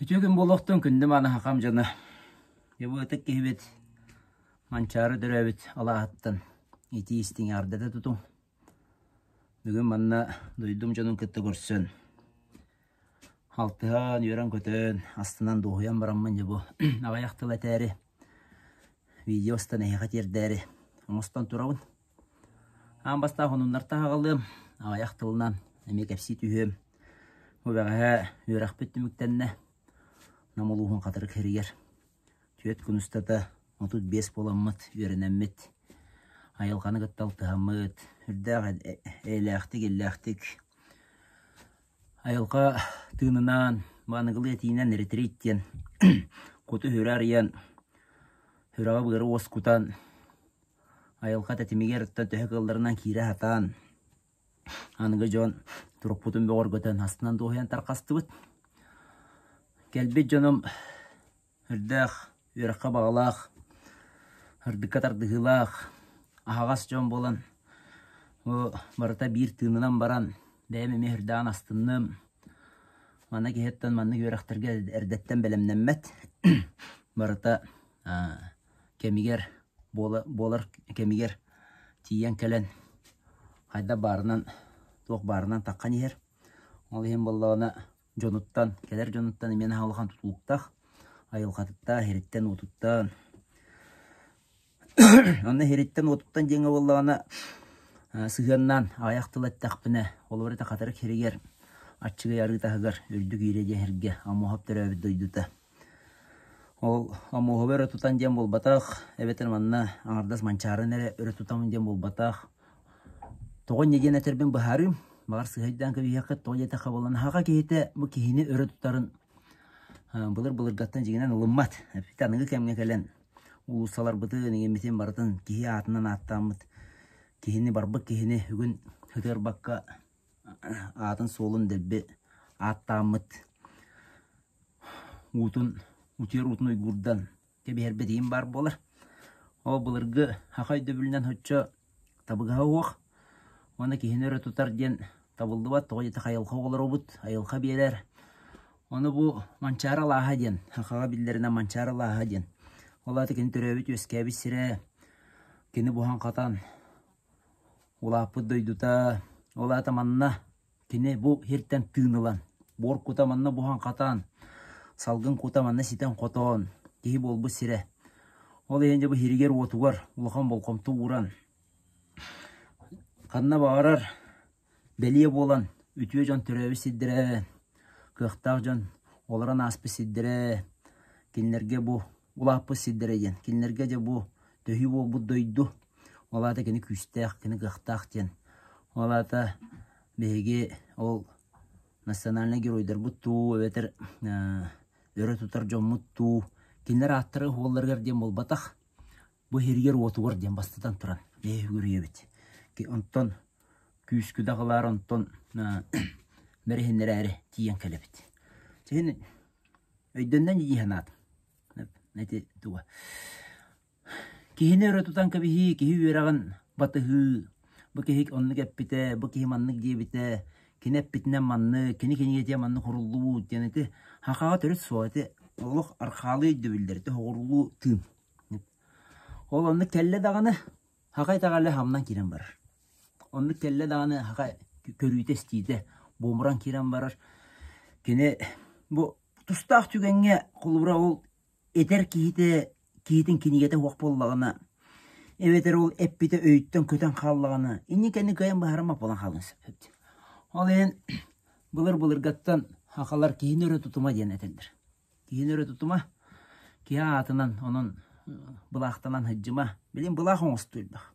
Үтүө күн буолуохтун, күндү мааны хахам дьоно. Дьэ бу ытык киһибит Манчаары төрөөбүт алааһыттан итии истиҥ эҕэрдэтэ тутуҥ. Бүгүн манна дойдум дьонун кытта көрсөн, алтыһан, үөрэн-көтөн, астынан дуоһуйан бараммын дьэ бу аҕыйах тыл этээри, видео устан эһиэхэ тиэрдээри оҥостон турабын. Аан бастаан хонуннартан аҕалыам, аҕыйах тылынан эмиэ кэпсии түһүөм. Бу бэҕэһээ үөрэхпит түмүктэннэ. Нам улууһун Хатырык сиригэр түөрт күн устата 35 буоламмыт, үөрэнэммит, айылҕаны кытта алтыһаммыт, үрдээх эйэлээхтик, иллээхтик айылҕа тыынынан, аныгылыы этиинэн ретрит диэн куту-сүрү арыйан, сүрэҕи-быары уоскутан, Айылҕа тэтимигэр төһө кыалларынан киирэ сатаан, аныгы дьон турукпутун бөҕөргөтөн, астынан дуоһуйан тарҕастыбыт. Кэлбит дьонум үрдээх, үөрэххэ баҕалаах, сырдыкка тардыһыылаах, аһаҕас дьон буолан, бу барыта биир тыынынан баран, бэйэм эмиэ үрдээн астынным. Манна киһиттэн маннык үөрэхтэргэ эрдэттэн бэлэмнэммэт. Барыта кэмигэр буолар кэмигэр тиийэн кэлэн хайдах баарынан туох баарынан таххан иһэр. Ол иһин буоллаҕына дьонуттан, кэлэр дьонуттан эмиэ наһаа улахан тутулуктаах, айылҕатыттан, иһириттэн-уотуттан. Онно иһириттэн-уотуттан диэҥҥэ буоллаҕына сыһыаннаан аҕыйах тыл эттэхпинэ, холобур этэ Хатырык сиригэр Аччыгый арыы таһыгар Үрдүк Иирэ диэн сиргэ Омуоһап төрөөбүт дойдута. Ол Омуоһубу өрө тутан диэн буолбатах, эбэтэр манна аҥардас Манчаарыны эрэ өрө тутаммын диэн буолбатах. Тоҕо инньэ диэн этэрбин быһаарыым. Баҕар сыһыйдаан кэбиһиэххит, тоҕо диэтэххэ буолан аһаҕа киһитэ бу киһини өрө тутарын былыр-былыргаттан дьиҥинэн ылыммат. Эппитэ аныгы кэмҥэ кэлэн уулуссаларбытын, иҥэммитин барытын киһи аатынан ааттааммыт, киһини барбыт киһини бүгүн ытыарбакка аатын-суолун дэлби ааттааммыт уутун, утуйар уутун уйгуурдан кэбиһэрбит иһин баар буолар. Ол былыргы саха өйдөбүлүнэн соччо табыгаһа суох уонна киһини өрө тутар диэн табыллыбат, тоҕо диэтэх айылҕа оҕолоробут, айылҕа биэрэр. Ону бу Манчаары алааһа диэн, сахаҕа биллэринэн Манчаары алааһа диэн. Ол аата кини төрөөбүт-үөскээбит сирэ, кини буһан-хатан улааппыт дойдута, ол аата манна кини бу сиртэн тыын ылан, буор кута манна буһан-хатан, салгын кута манна ситэн-хотон, киһи буолбут сирэ. Ол иһин дьэ бу сиригэр-уотугар улахан болҕомто ууран, ханна баҕарар бэлиэ буолан үтүө дьон төрөөбүт сирдэрэ, кыахтаах дьон олорон ааспыт сирдэрэ, кинилэргэ бу улааппыт сирдэрэ диэн, кинилэргэ дьэ бу төһүү буолбут дойду, ол аата кини күүстээх, кини кыахтаах диэн. Ол аата биһиги ол национальнай геройдарбыт дуу, эбэтэр өрө тутар дьоммут дуу, кинилэр ааттара уһуолларыгар диэн буолбатах, бу иһиригэр-уотугар диэн бастатан туран биһиги үгүрүйэбит. Онтон күүскүдэ аҕалаар, онтон бэриһиннэрээри тиийэн кэлэбит. Чэһин өйдөннөн дии санаатым. Ити туга. Киһини өрө тутан кэбиһии, киһи үөрэҕин батыһыы, бу киһи оннук эппитэ, бу киһи маннык диэбитэ, кини эппитинэн маннык, кини кинигэтигэр маннык уруллубут диэн ити хахаҕа төрүт суох, ити олох архаалыы өйдөбүллэр, ити оҕуруулуу тыын. Ол оннук кэллэ даҕаны, хаха итэҕэлэ хамнан киирэн барар. Оннук кэллэ даҕаны хаха көрүүтэ-истиитэ буомуран киирэн барар. Кини бу тустаах түгэҥҥэ холобура ол этэр киһитэ киһитин кинигэтэ суох буоллаҕына, эбэтэр ол эппитэ өйүттэн көтөн хааллаҕына, инники-кэнники кыайан быһаарыммат буолан хаалыан сөп. Ол иһин былыр-былыргаттан сахалар киһини өрө тутума диэн этэллэр. Киһини өрө тутума, киһи аатынан онон былаахтанан сылдьыма. Билин былаах оҥостуу элбэх.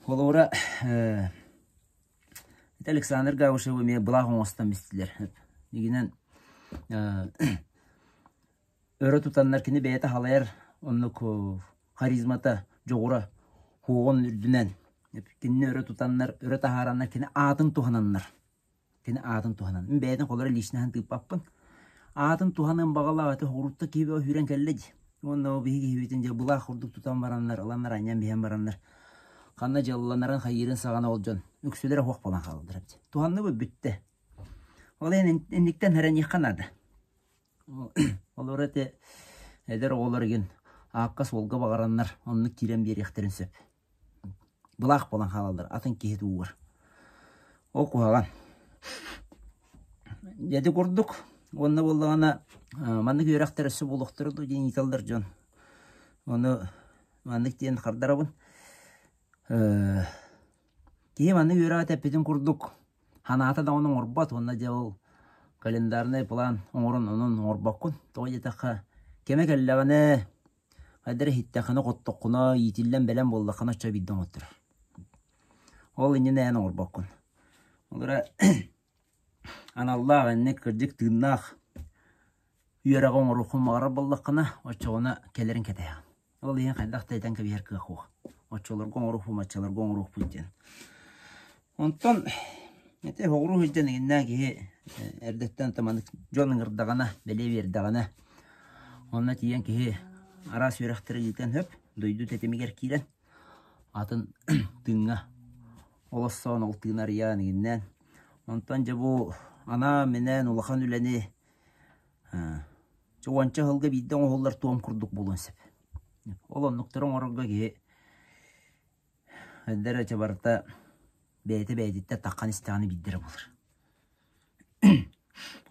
Холобура, Это Александр Габышев эмиэ былаах оҥостон бистилэр. Дигинэн өрө тутаннар кини бэйэтэ халайар оннук харизмата, дьоҕура хуоҕун үрдүнэн кинини өрө тутаннар, өрө таһаараннар кини аатын туһананнар. Кини аатын туһанан. Мин бэйэтин холоро личноһын тыыппаппын. Аатын туһаныан баҕалаах ити хоҕурутта киһи бөҕө сүүрэн кэллэ дии. Уонна ол биһиги киһибитин дьэ былаах курдук тутан бараннар, ыланнар анньан биһэн бараннар ханна дьалланарын хайыырын саҕана ол дьон үксүлэрэ суох буолан хаалаллар эбит. Туһанныбыт бүттэ. Ол иһин инниктэн сэрэниэххэ наада. Олор ити эдэр оҕолор игин аакка-суолга баҕараннар оннук киирэн биэриэхтэрин сөп. Былаах буолан хаалаллар атын киһи туугар. Ол куһаҕан. Ити курдук уонна буоллаҕына маннык үөрэхтэр өссө буолуохтара дуу диэн ыйыталлар дьон. Ону маннык диэн хардарабын. Киһи маннык үөрэҕи тэппитин курдук санаата даҕаны оҥорбот уонна дьэ ол календарнай план оҥорон онон оҥорбоккун. Тоҕо диэтэххэ кэмэ кэллэҕинэ хайдах эрэ иһиттэххинэ, хоттоххуна, иитиллэн бэлэм буоллаххына оччо биирдэ оҥотторор. Ол иннинэ эн оҥорбоккун. Ол эрэ аналлаах инник кырдьык тыыннаах үөрэҕи оҥоруоххун баҕарар буоллаххына, оччоҕуна кэлэрин кэтэһэҕин. Ол иһин хайдах да этэн кэбиһэр кыах суох. Оччолорго оҥоруохпун, баччаларга оҥоруохпун диэн. Онтон ити соҕуруу сылдьан эҥиннээх киһи эрдэттэн маннык дьон ыҥырдаҕына, бэлиэ биэрдэҕинэ, онно тиийэн киһи араас үөрэхтэри ыытан сөп, дойду тэтимигэр киирэн, атын тыыҥҥа олоссоон ол тыын арыйаан эҥиннээн. Онтон дьэ бу анаан-минээн улахан үлэни уонча сылга биирдэ оҥоһуллар туом курдук буолуон сөп. Ол оннуктары оҥорорго киһи Эдэр ыча барыта бэйэтэ бэйэтиттэн таххан истэҕинэ биирдэрэ буолар.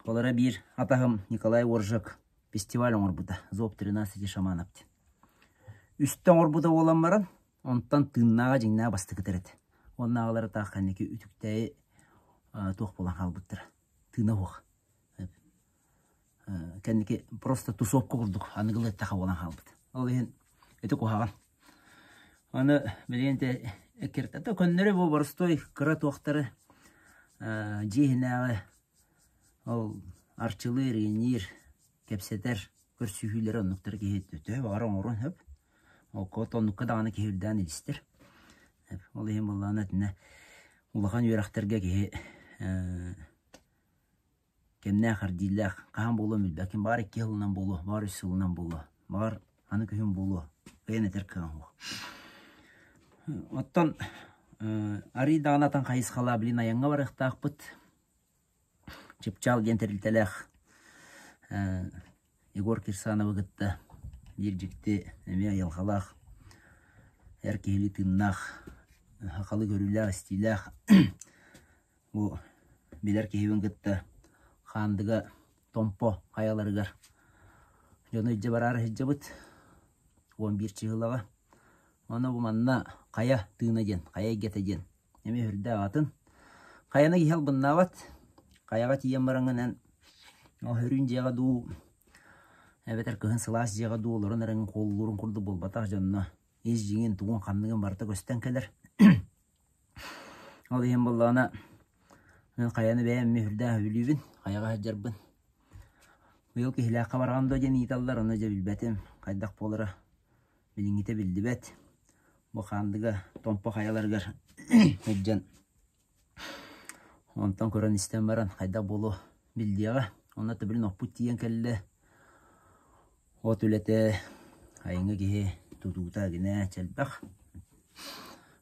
Ол эрэ биир атаһым Николай Оржак фестиваль оҥорбута «Зоб 13 шаманов» диэн. Үстэ оҥорбута буолан баран, онтон тыыннааҕа дьиҥнээх бастакытар этэ. Уоннааҕылара таах кэнники үтүктээйи туох буолан хаалбыттара. Тыына суох. Кэнники просто тусовка курдук аныгылыы эттэххэ буолан хаалбыт. Ол иһин ити куһаҕан. Аны билигин ити эккирэтэ көннөрү бу боростуой кыра туохтары дьиэ иһинээҕи ол арчылыыр, иҥниир, кэпсэтэр көрсүһүүлэри оннуктары киһи төһө баҕар оҥоруон сөп. Ол оннукка даҕаны киһи үрдээн илистэр. Ол иһин буоллаҕына итиннэ улахан үөрэхтэргэ киһи Кэмнээх эрдиилээх, хаһан буолуон билбэккин, баҕар икки сылынан буолуо, баҕар үс сылынан буолуо, баҕар аны күһүн буолуо, ыйан этэр кыаҕым суох. Оттон арыый даҕаны атын хайысхалаах билин айаҥҥа барыахтаахпыт. Чыпчаал диэн тэрилтэлээх Егор Кирсановы кытта биир дьикти эмиэ айылҕалаах, эр киһилии тыыннаах, сахалыы көрүүлээх-истиилээх Бу билэр киһибин кытта Хаандыга Томпо хайаларыгар дьону илдьэ бараары сылдьабыт 11 чыһылаҕа. Ону бу манна хайа тыына диэн, хайа эйгэтэ диэн эмиэ сүрдээх атын. Хайаны киһи албыннаабат. Хайаҕа тиийэн бараҥҥын эн ол сөрүүн дьиэҕэ дуу эбэтэр кыһын сылаас дьиэҕэ дуу олорон эрэҥҥин куолулуурун курдук буолбатах дьонно ис дьиҥин тугун-ханныгын барыта көстөн кэлэр. Ол иһин буоллаҕына мин хайаны бэйэм эмиэ сүрдээх сөбүлүүбүн, хайаҕа сылдьарбын. Быйыл Киһилээххэ бараҕын дуо диэн ыйыталлар, ону дьэ билбэтим, хайдах буолара билиҥҥитэ биллибэт. Бу Хаандыга, Томпо хайаларыгар сылдьан онтон көрөн-истэн баран хайдах буолуо биллиэҕэ. Онно билин оппут тиийэн кэллэ. От үлэтэ айыҥҥы киһи тутуута гинэ элбэх.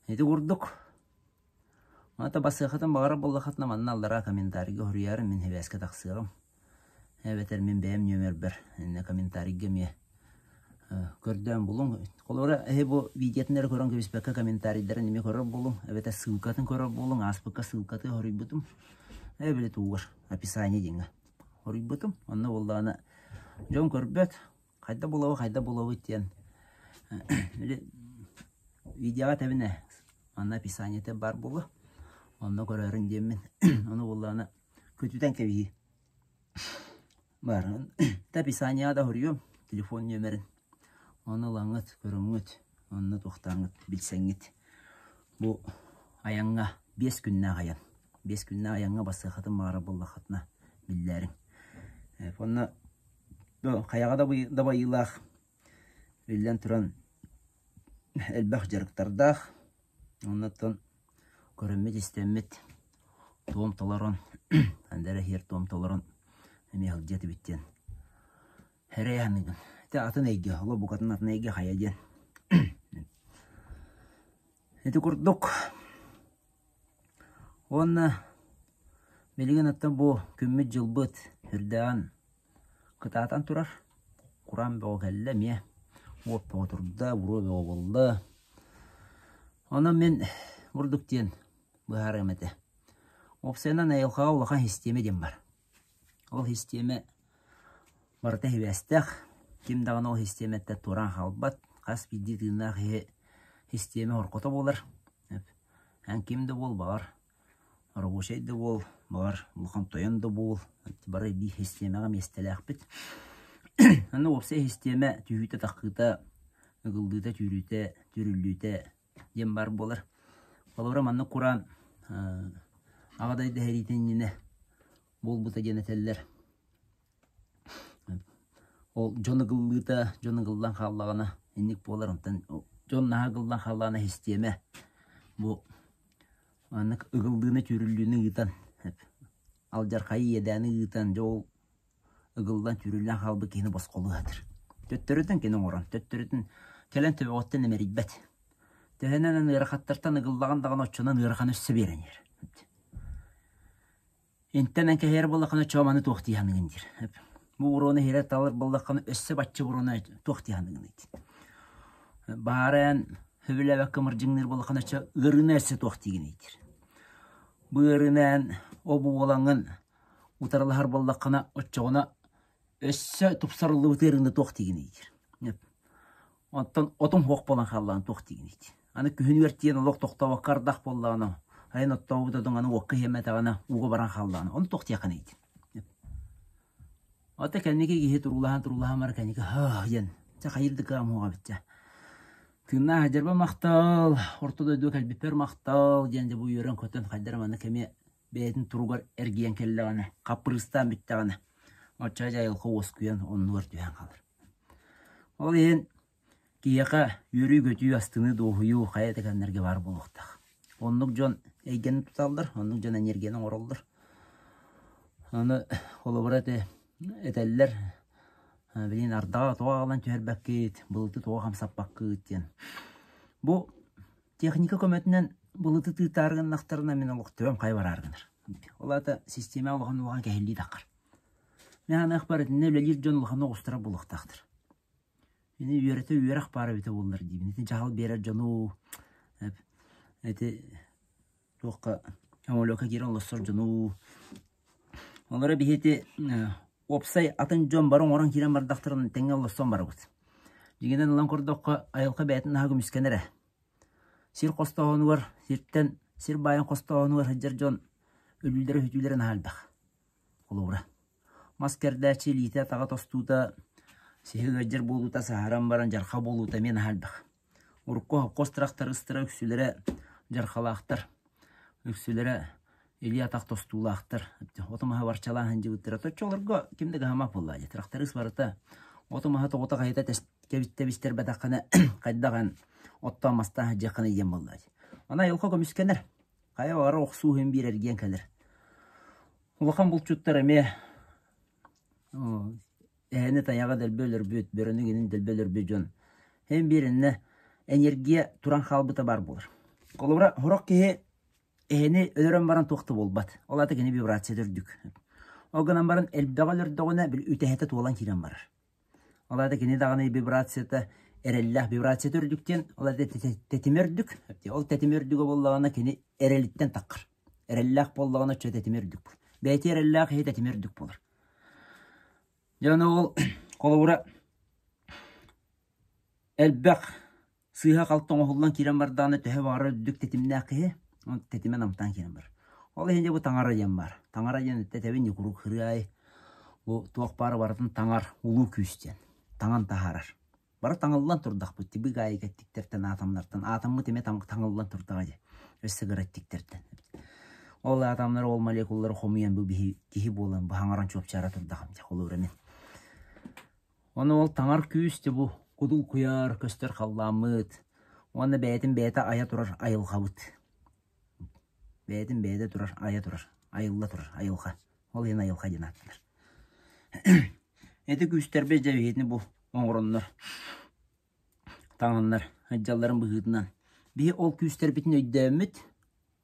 Ити курдук Маата бассыахатын баҕарар буоллаххытына манна аллараа комментарийга суруйаарыҥ мин сибээскэ тахсыаҕым. Эбэтэр мин бэйэм нүөмэрбэр иннэ комментарийга эмиэ көрдөөн булуҥ. Холобура эһи бу видеотын эрэ көрөн кэбиспэккэ комментарийдарын эмиэ көрөр буолуҥ эбэтэр ссылкатын көрөр буолуҥ ааспыкка ссылкаты хоруйбутум. Эбили тугар описание диэҥҥэ хоруйбутум. Онно буоллаҕына дьон көрбөт хайда булабыт, хайда булабыт диэн видеоҕа этэбин ээ манна описаниета баар буолуо онно көрөөрүҥ диэммин ону буоллаҕына көтүтэн кэбиһии баар описанияҕа да суруйуом телефон нүөмэрин ону ылаҥҥыт көрөҥҥүт онно туохтааҥҥыт билсэҥҥит бу айаҥҥа 5 күннээх айан 5 күннээх айаҥҥа бассыахатын баҕарар буоллаххытына биллээриҥ онно хайаҕа дабайыылаах биллэн туран элбэх дьарыктардаах оннуттан көрөммүт-истэммит туом толорон андара иһэр туом толорон эмиэ сылдьыа этибит диэн эрэйэ саныыбын. Ити атын эйгэ, олох букатын атын эйгэ хайа диэн. Ити курдук уонна билигин оттон бу күммүт-дьылбыт үрдээҕин. кытаатан турар. Кураан бөҕө кэллэ эмиэ. Уот бөҕө турда, буруо бөҕө буолла. Онон мин бурдук диэн быһаарыам этэ. Уопсайынан айылҕаҕа улахан систиэмэ диэн баар. Ол систиэмэ барыта сибээстээх. Ким даҕаны ол систиэмэттэн туораан хаалбат. Хас биирдии тыыннаах киһи систиэмэ оркото буолар. Эн ким да буол баҕар, рабочай да буол, баҕар улахан тойон да буол, бары биир систиэмэҕэ миэстэлээхпит. Аны уопсай систиэмэ түһүүтэ-таххыыта, ыгыллыыта-түүрүүтэ, түүрүллүүтэ диэн баар буолар. Холобура маннык кураан Аҕа дойду сэриитин иннинэ буолбута диэн этэллэр. Ол дьон ыгыллыыта, дьон ыгыллан хааллаҕына инник буолар, онтон дьон наһаа ыгыллан хааллаҕына систиэмэ бу маннык ыгыллыыны, түүрүллүүнү ыытан, алдьархайы, иэдээни ыытан, дьэ ол ыгыллан, түүрүллэн хаалбыт киһини босхолуу сатыыр. Төттөрүтүн кини оҥорон, төттөрүтүн кэлэн төбөҕүттэн имэрийбэт. Төһөнөн эн ыарахаттартан ыгыллаҕын даҕаны оччонон ыараханы өссө биэрэн иһэр. Интэн эн кэһэйэр буоллаххына чоо маны туох дии саныгын диир. Бу уруону иһирэр талар буоллаххына өссө бачча уруону туох дии саныгын диир. Баара эн сөбүлээбэккэ мырдьыҥныыр буоллаххына өссө ыарыыны өссө туох диигин диир. Бу ыарыыны эн ол бу буолаҥҥын утарылаһар буоллаххына оччоҕуна өссө тупсарыллыбыт ыарыыны туох диигин диир. Оттон отум суох буолан хааллаҕын туох диигиний? Аны күһүнүгэр тиийэн олох тохтообокко ардах буоллаҕына, айан оттообут отуҥ аны уокка иһэммэтэҕинэ ууга баран хааллаҕына, ону туох диэххиний? Ото кэнники киһи туруулаһан-туруулаһан баран кэнники һаа диэн чэ хайыыр да кыаҕым суоҕа эбит чэ. Тыыннаах дьарба махтал, орто дойдуга кэлбиппэр махтал диэн дьэ бу үөрэн-көтөн хайдара маннык эмиэ бэйэтин туругар эргийэн кэллэҕинэ, хаппырыыстаан бүттэҕинэ, оччо дьэ айылҕа уоскуйан оннугар түһэн хаалар. Ол иһин киһиэхэ үөрүү-көтүү, астыныы, дуоһуйуу хайа да кэмнэргэ баар буолуохтаах. Оннук дьон эйгэни туталлар, оннук дьон энергияны оҥороллор. Аны холобура ити этэллэр, билигин ардаҕа тоҕо аҕалан түһэрбэккит, былыты тоҕо хамсаппаккыт диэн. Бу техника көмөтүнэн былыты тыытаары гыннахтарына мин олох төбөм хайа бараары гынар. Ол аата систиэмэ улахан улахан кэһиллии таххар. Мин аныахпар итиннэ үлэлиир дьон улахан оҕустара буолуохтаахтар. Ини үөрэтэ үөрэх баар эбитэ буоллар диибин. Ити дьаһал биэрэр дьону ити туохха самолёкка киирэн олорсор дьону олоро биһи ити уопсай атын дьон бары оҥорон киирэн бардахтарына тэҥҥэ олорсон барабыт. Дьиҥинэн ылан көрдөххө айылҕа бэйэтин наһаа көмүскэнэр ээ. Сир хостооһунугар сиртэн сир баайын хостооһунугар сылдьар дьон өлүүлэрэ-сүтүүлэрэ наһаа элбэх. Холобура, мас кэрдээччи илиитэ-атаҕа тостуута, сиһи ыалдьар буолуута, саһаран баран дьарха буолуута эмиэ наһаа элбэх. Урукку хопхуос тырахтарыыстара үксүлэрэ дьархалаахтар, үксүлэрэ илии-атах тостуулаахтар, оту-маһы барчалаан сылдьыбыттара. Оччолорго ким да кыһаммат буоллаҕа дии, тырахтарыыс барыта оту-маһы тоҕута хайыта тэбистэрбэтэххинэ хайдах эн оттоон мастаан сылдьыаххыный диэн буоллаҕа дии. Аны айылҕа көмүскэнэр, хайа баҕарар охсуу иһин биир эргийэн кэлэр. Улахан булчуттар эмиэ эһэни тайаҕы дэлби өлөрбүт, бөрөнү гинин дэлби өлөрбүт дьон һин биир иннэ энергия туран хаалбыта баар буолар. Холобура, сорох киһи эһэни өлөрөн баран туох да буолбат. Ол аата кини вибрацията үрдүк. Ол гынан баран элбэҕи өлөрдөҕүнэ били үтэһэтэ туолан киирэн барар. Ол аата кини даҕаны вибрацията эрэллээх вибрацията үрдүк диэн, ол аата тэтимэ үрдүк. Ол тэтимэ үрдүгэ буоллаҕына кини эрэлиттэн таххар. Эрэллээх буоллаҕына оччо тэтимэ үрдүк буолар. Бэйэтэ эрэллээх киһи тэтимэ үрдүк буолар. Дьэ ону ол холобура элбэх сыыһа-халты оҥоһуллан киирэн бардаҕына төһө баҕарар үрдүк тэтимнээх киһи ол тэтимэ намтаан киирэн барар. Ол иһин дьэ бу таҥара диэн баар. Таҥара диэн этэбин куруук хырыай бу туох баара барытын таҥар улуу күүс диэн таҥан таһаарар. Бары таҥыллан турдахпыт тибик аайы кэттиктэртэн атомнартан атоммыт эмиэ таҥыллан турдаҕа дии өссө кыра эттиктэртэн. Ол атомнары ол молекулалары хомуйан бу биһи киһи буолан бу хаҥаран чуопчаара турдаҕым дии холобура мин. Ону ол таҥар күүс дьэ бу кудул куйаар көстөр халлааммыт уонна бэйэтин бэйэтэ айа турар айылҕабыт. Бэйэтин бэйэтэ турар, айа турар, айылла турар айылҕа. Ол иһин айылҕа диэн ааттанар. Ити күүстэрбит дьэ биһигини бу оҥороннор, таҥаннар сылдьалларын быһыытынан биһи ол күүстэрбитин өйдөөммүт,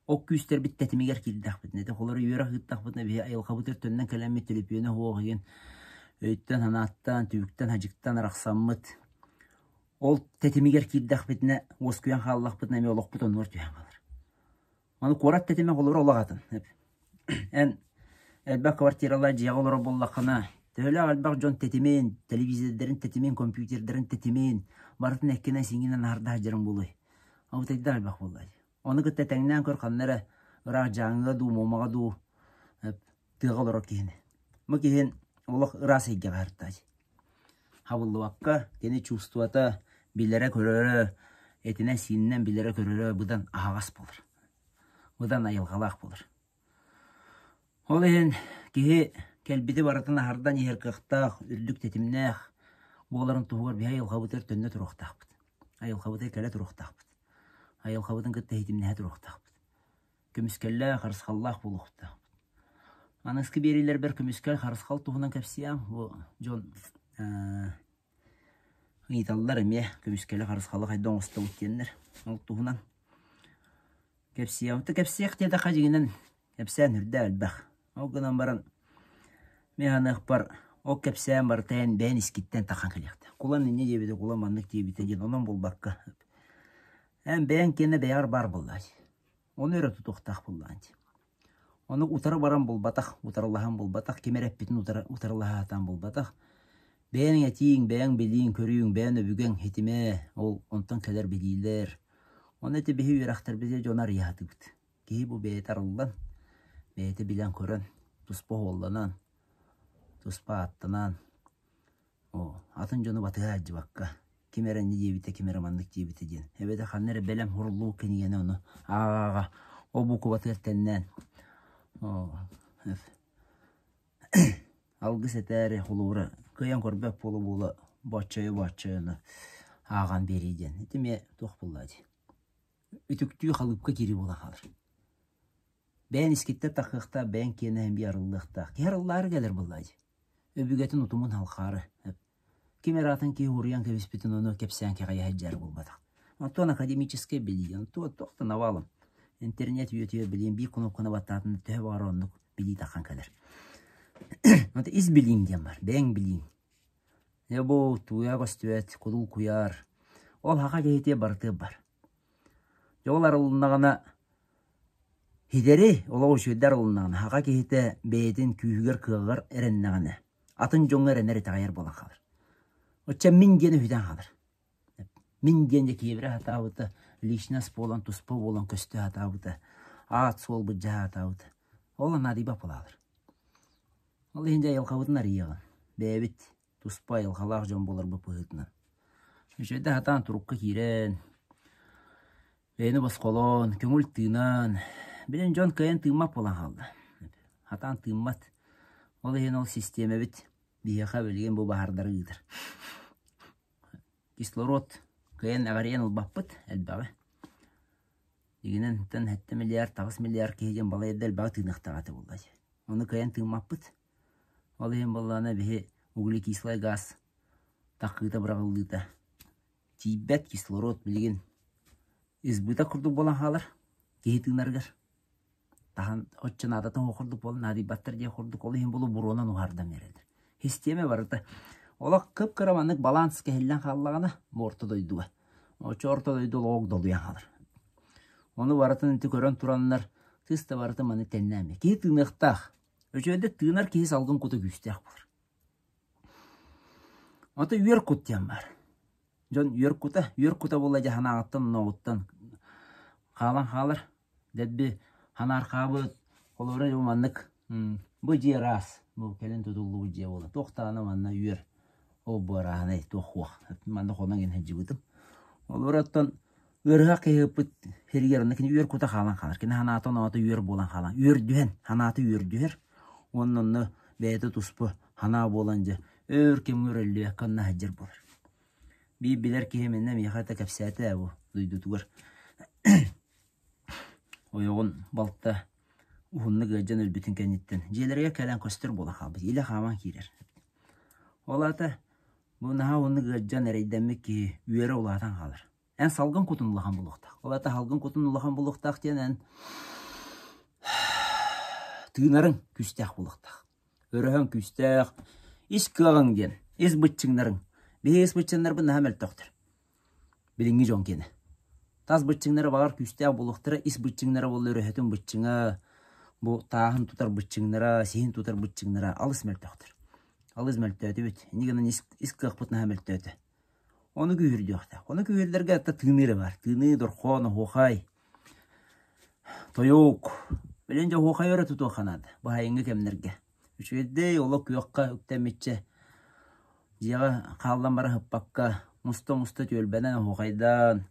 ол күүстэрбит тэтимигэр киирдэхпитинэ, ити холоро үөрэх ыыттахпытына биһи айылҕабытыгар төннөн кэлэммит төлөпүөнэ суох иһин. Өйтөн-санааттан, түбүктэн-хадьыктан арахсаммыт, ол тэтимигэр киирдэхпитинэ, уоскуйан хааллахпытына эмиэ олохпут оннугар түһэн хаалар. Аны куорат тэтимэ холобура олох атын. Эн элбэх квартиралаах дьиэҕэ олорор буоллаххына, төһөлөөх элбэх дьон тэтимин, телевизордарын тэтимин, компьютердарын тэтимин барытын эккинэн-сиҥҥинэн аһардаах дьарыҥ буолуой. Абытайдаах элбэх буоллаҕа дии. Ону кытта тэҥнээн көр ханна эрэ ыраах Дьааҥыга дуу, Муомаҕа дуу тыаҕа олорор киһини. Бу киһин олох ыраас эйгэҕэ сырыттааччы. Хабыллыбакка кини чувствота, билэрэ-көрөрө, этинэн-сиининэн билэрэ-көрөрө быдан аһаҕас буолар. Быдан айылҕалаах буолар. Ол иһин киһи кэлбити барытын аһардан иһэр кыахтаах, үрдүк тэтимнээх буоларын туһугар биһи айылҕабытыгар төннө туруохтаахпыт. Айылҕабытыгар кэлэ туруохтаахпыт. Айылҕабытын кытта иһитимнэһэ туруохтаахпыт. Көмүскэллээх, харысхаллаах буолуохтаахпыт. Аныгыскы биэриилэрбэр көмүскэл, харысхал туһунан кэпсиэм. Бу дьон ыйыталлар эмиэ көмүскэли, харысхалы хайдах оҥостобут диэннэр. Ол туһунан кэпсиэм. Кэпсиэх диэтэххэ дьиҥинэн кэпсээн үрдэ элбэх. Ол гынан баран мин саныахпар ол кэпсээн барыта эн бэйэн искиттэн тахан кэлиэхтээх. Кулан инньэ диэбитэ, кулан маннык диэбитэ диэн онон буолбакка эн бэйэҥ киэнэ бэйэҕэр баар буоллаҕа дии. Ону эрэ тутуохтаах буоллаҕа дии. Ону утары баран булбатах, утарылаһан булбатах, ким эрэ эппитин утары утарылаһа сатаан булбатах. Бэйэҥ этииҥ, бэйэҥ билииҥ, көрүүҥ, бэйэҥ өбүгэҥ ситимэ, ол онтон кэлэр билиилэр. Ону ити биһи үөрэхтэрбитигэр дьону арыйа сатыыбыт. Киһи бу бэйэтэ арыллан, бэйэтэ билэн-көрөн, туспа оһуолланан, туспа ааттанан, оо, атын дьону батыһа сылдьыбакка, ким эрэ инньэ диэбитэ, ким эрэ маннык диэбитэ диэн, эбэтэр ханна эрэ бэлэм уһуруллубут кинигэни ону ааҕа-ааҕа ол буукубатыгар тэннээн, оо, алгыс этээри холобура кыайан көрбөт буола-буола бооччойо-бооччойону ааҕан биэрии диэн. Ити эмиэ туох буоллаҕа дии. Үтүктүү халыыпка киирии буолан хаалар. Бэйэн искиттэн таххыахтаах, бэйэҥ киэнэ биир арыллыахтаах. Киһи арыллаары кэлэр буоллаҕа дии. Өбүгэтин утумун халхаары. Ким эрэ атын киһи уруйан кэбиспитин ону кэпсээн кэҕийэ сылдьар буолбатах. Онтон академическай билии, онтон туох да навалом. Интернет үйэтигэр билиэн биир кнопканы баттаатын төһө баҕарар оннук билии таххан кэлэр. Онто ис билииҥ диэн бар, бэйэҥ билииҥ. Дьэ бу тууйа көстүбэт, кулуу куйаар. Ол саха киһитэ барытыгар бар. Дьэ ол арылыннаҕына ситэри олох үчүгэйдик арылыннаҕына саха киһитэ бэйэтин күүһүгэр-кыаҕыгар эрэннэҕинэ атын дьоҥҥо эрэнэр итэҕэйэр буолан хаалар. Оччо мин диэн үһүтэн хаалар. Мин диэн дьэ киэбирэ сатаабыта, личность буолан туспа буолан көстө сатаабыта, аат-суол былдьаһа сатаабыта. Ол наадыйбат буолаалар. Ол иһин дьэ айылҕабытын арыйыаҕын. Бэйэбит туспа айылҕалаах дьон буоларбыт быһыытынан. Үчүгэйдик сатаан турукка киирэн, бэйэни босхолоон, көҥүл тыынан, билин дьон кыайан тыыммат буолан хаалла. Сатаан тыыммат. Ол иһин ол систиэмэбит биһиэхэ билигин бу баһаардары ыытар. Кислород кыайан эҕэрийэн ылбаппыт элбэҕи. Дьиҥинэн, 7 миллиард, 8 миллиард киһи диэн балайда элбэҕи тыыныахтаах этэ буолла дии. Ону кыайан тыыммаппыт. Ол иһин буоллаҕына биһи углекислай газ таххыыта быраҕыллыыта тиийбэт кислород билигин избыток курдук буолан хаалар киһи тыынарыгар. Таһан оччо наадата суох курдук буолан наадыйбаттар диэх курдук ол иһин булу буруонан уһаардан биэрэллэр. Систиэмэ барыта олох кып-кыра маннык баланс кэһиллэн хааллаҕына бу орто дойдуга оччо орто дойду олоҕо огдолуйан хаалар. Ону барытын ити көрөн тураннар тыс да барыта маны тэннээмэ. Киһи тыыныахтаах. Үчүгэйдик тыынар киһи салгын кута күүстээх буолар. Ото үөр кут диэн баар. Дьон үөр кута, үөр кута буолла дьэ санааҕыттан, онооҕуттан хаалан хаалар. Дэлби ханаархаабыт, холобура бу маннык бу дьиэ ыраас, бу кэлин тутуллубут дьиэ буолла. Туох даҕаны манна үөр ол бу арааһынай туох суох. Манна хонон иһэн сылдьыбытым. Холобура оттон ыарыһах киһи ыппыт сиригэр онно кини үөр кута хаалан хаалар. Кини санаата оноото үөр буолан хаалан, үөрдүһэн, санаата үөрдүһэр. Уонна онно бэйэтэ туспа санаа буолан дьэ өр кэмҥэ үрэллибэккэ онно сылдьар буолар. Биир билэр киһим иннэ миэхэ да кэпсээтэ ээ бу дойдутугар Ойоҕун балта уһуннук ыалдьан өлбүтүн кэнниттэн дьиэлэригэр кэлэн көстөр буола хаалбыт, илэ хааман киирэр. Ол аата бу наһаа уһуннук ыалдьан эрэйдэммит киһи үөрэ улаатан хаалар. Эн салгын кутун улахан буолуохтаах. Ол аата салгын кутун улахан буолуохтаах диэн эн тыынарыҥ күүстээх буолуохтаах. Өрөһөҥ күүстээх, Ис кыаҕыҥ диэн, ис быччыҥнарыҥ. Биһиги ис быччыҥнарбыт наһаа мөлтөхтөр. Билиҥҥи дьон киэнэ. Тас быччыҥнара баҕар күүстээх буолуохтара, ис быччыҥнара буолла өрөһөтүн быччыҥа, бу тааһын тутар быччыҥнара, сиһин тутар быччыҥнара алыс мөлтөхтөр. Алыс мөлтөөтүбүт. Инньэ гынан ис, ис кыахпыт наһаа мөлтөөтө. Ону күүһүрдүөхтээх. Ону күүһүрдэргэ атта тыыныы эрэ баар. Тыыныы, дорхоон, оһуохай, тойук. Билин дьэ оһуохай өрө тутуохха наада. Баһайыҥҥы кэмнэргэ. Үчүгэйдэй, олох күөххэ үктэммиччэ дьиэҕэ хааллан бара сыппакка, муста-муста түөлбэнэн оһуохайдаан,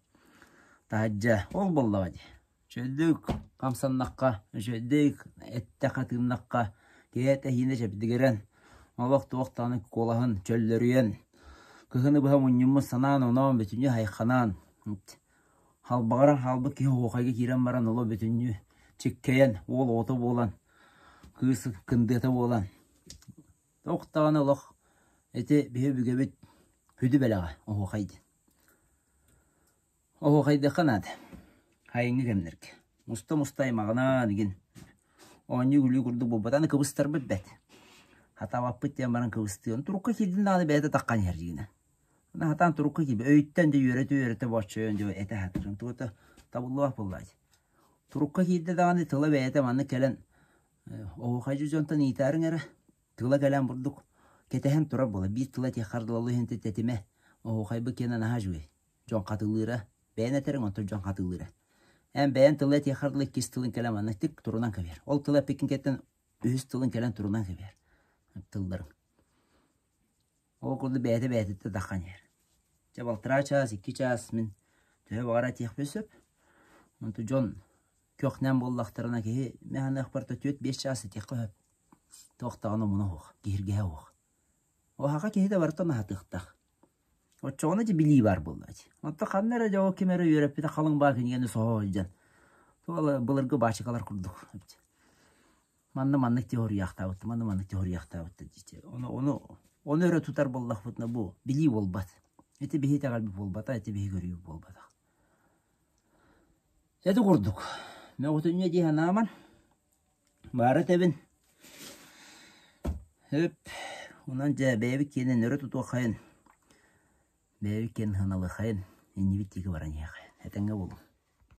таһырдьа ол буоллаҕа дии. Үчүгэйдик хамсаннахха, үчүгэйдик эттэххэ-тыыннахха, киһи этэһиинэ чэбдигирэн, олох туох даҕаны куолаһын чөллөрүйэн, кыһыны быһа мунньуммут санаан-оноон бүтүннүү хайханаан, халбаҕыран хаалбыт киһи оһуохайга киирэн баран олох бүтүннүү чиккэйэн, уол оҕото буолан, кыыс кындыата буолан, туох даҕаны олох ити биһи өбүгэбит сүдү бэлэҕэ оһуохай диэн. Оһуохайдыахха наада. Сайыҥҥы кэмнэргэ. Муста-муста аймаҕынаан игин. Оонньуу-күлүү курдук буолбат. Аны кыбыстарбыт бэт. Хатаабаппыт диэн баран кыбыстыан. Турукка киирдин даҕаны бэйэтэ таххан иһэр дьиҥинэн. Аны хатаан турукка киирбит. Өйүттэн дьэ үөрэтэ-үөрэтэ бооччойон дьэ этэ сатыыр. Тугута табыллыбат буоллаҕа дии. Турукка киирдэ даҕаны тыла бэйэтэ маннык кэлэн оһуохайдьыт дьонтон ыйытаарыҥ эрэ. Тыла кэлэн бурдук кэтэһэн турар буола. Биир тыла этиэх хардылалыы иһин тэтимэ. Оһуохайбыт киэнэ наһаа үчүгэй. Дьон хатылыыра, бэйэн этэриҥ, онтон дьон хатылыыра. Эн бэйэн тылы этиэххэр дылы иккис тылын кэлэн манна тик турунан кэбиһэр. Ол тылы эппиккин кэттэн үһүс тылын кэлэн турунан кэбиһэр. Тылларыҥ. Ол курдук бэйэтэ бэйэтиттэн таххан иһэр. Чэ балтараа чаас, икки чаас мин төһө баҕара этиэхпин сөп. Онту дьон көхнөөн буоллахтарына киһи мин саныахпар 4-5 чаас этиэххэ сөп. Туох даҕаны омуна суох, киһиргэһэ суох. Оһаха киһи да барытын аһатыахтаах. Оччоҕуна дьэ билии баар буолла дии. Онтон ханна эрэ дьэ ол ким эрэ үөрэппитэ халыҥ баа кинигэни соһо сылдьан. Туох былыргы баачыкалар курдук. Манна маннык теориялаахтаабыт, манна маннык теориялаахтаабыт дии. Ону, ону, ону өрө тутар буоллахпытына бу билии буолбат. Ити биһи итэҕэлбит буолбата, ити биһи көрүүбүт буолбатах. Ити курдук. Мөҕүтүнньэ дии санааман. Баара этэбин. Өп, онон дьэ бэйэбит киэнин өрө тутуоххайын, бэйэбит киэнин сыаналыаххайын, иннибит диэки баран иһиэххэйин. Этэҥҥэ буолуҥ.